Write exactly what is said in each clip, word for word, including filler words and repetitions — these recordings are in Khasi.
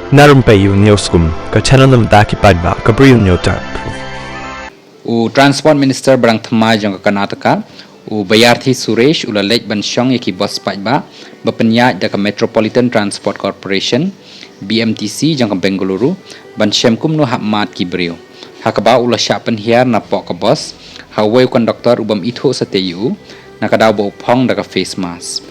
Na rympei ïa u News Kum, ka channel na bynta ki paidbah ka Bri u News Tap. U Transport Minister ba dang thymmai jong ka Karnataka, u Baiardhuri Suresh, u la leit ban shong ïa ki bus paidbah ba pynïaid da ka Metropolitan Transport Corporation, B M T C, jong ka Bengaluru, ban shem kumno hap mad ki briew. Ha kaba u la shah pynhiar na poh ka bus ha uwei u conductor u bym ithuh satia ïa u, na ka daw ba u phong da ka face mask.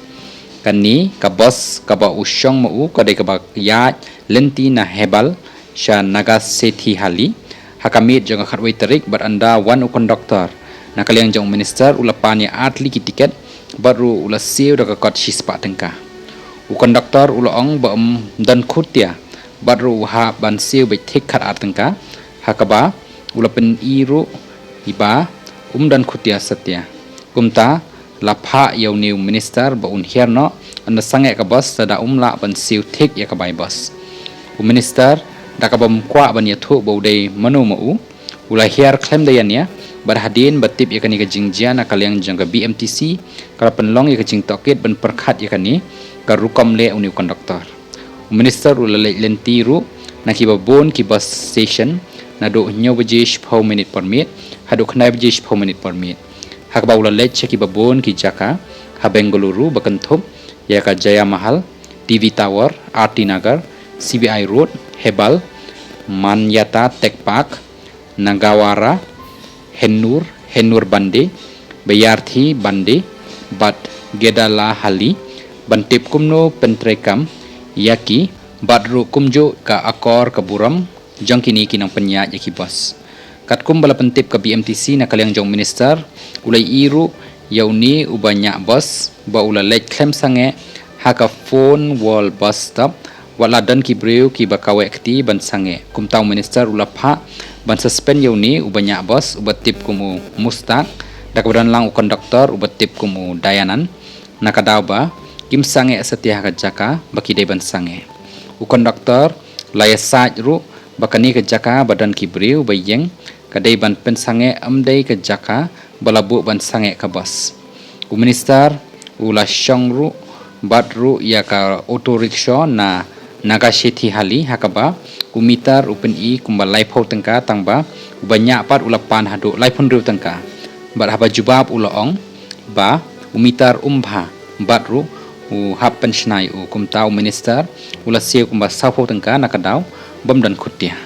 Kane ka bus kaba u shong ma u ka dei kaba ïaid lynti na Hebbal sha Nagasethihalli ha ka miet jong ka khatwei tarik, bad ynda wan u conductor na ka liang jong u minister, u la pan ïa artylli ki tiket bad ruh u la siew da ka kot shispah tyngka. U conductor u la ong ba um don khutia bad ruh u hap ban siew beit thik khatar tyngka, ha kaba u la pyni ruh ba um don khutia satia. Kumta la phah ïa une u minister ba un hiar noh, ynda sangeh ka bus, lada um lah ban siew thik ïa ka bai bus. U minister, da kaba um kwah ban ïathuh ba u dei mano ma u, u la hiar khlem da ïania, bad hadien ba tip ïa kane ka jingjia na ka liang jong ka B M T C, ka la pynlong ïa ka jingtohkit ban pyrkhat ïa kane ka rukom leh une u conductor. U minister u la leit lynti ruh na kiba bun ki bus station naduh hynñiew baje shiphew minit por miet haduh khyndai baje shiphew minit por miet, ha kaba u la leit sha kiba bun ki jaka ha Bengaluru, ba kynthup ïa ka Jaya Mahal, T V Tower, R T Nagar, C B I Road, Hebbal, Manyata Tech Park, Nagawara, Hennur, Hennur Bande, Baiardhuri Bande, bad Gedalahalli, ban tip kumno pyntreikam ïa ki, bad ruh kumjuh ka akor ka burom jong kine ki nongpynïaid ïa ki bus. Katkum ba la pyntip ka B M T C na ka liang jong u minister, u la ïohi ruh ïa une uba ñiah bus ba u la leit khlem sangeh ha ka Fone World bus stop, wat la don ki briew kiba kaweh kti ban sangeh. Kumta u minister u la phah ban suspend ïa une uba ñiah bus uba tip kum u Mustaq, da kaba don lang u conductor uba tip kum u Dayanand, na ka daw ba kim sangeh satia ha ka jaka ba ki dei ban sangeh. U conductor la ïasaid ruh ba kane ka jaka ba don ki briew ba ïeng ka dei ban pynsangeh, ym dei ka jaka ba la buh ban sangeh ka bus. U minister u la shong ruh bad ruh ïa ka auto rickshaw na Nagasethihalli, ha kaba u meter u pyni kumba laiphew tyngka, tangba uba ñiah pat u la pan haduh laiphew hynriew tyngka. Bad haba jubab u la ong ba u meter um bha bad ruh u hap pynshna ïa u. Kumta u minister u la siew kumba sawphew tyngka na ka daw bym don khutia.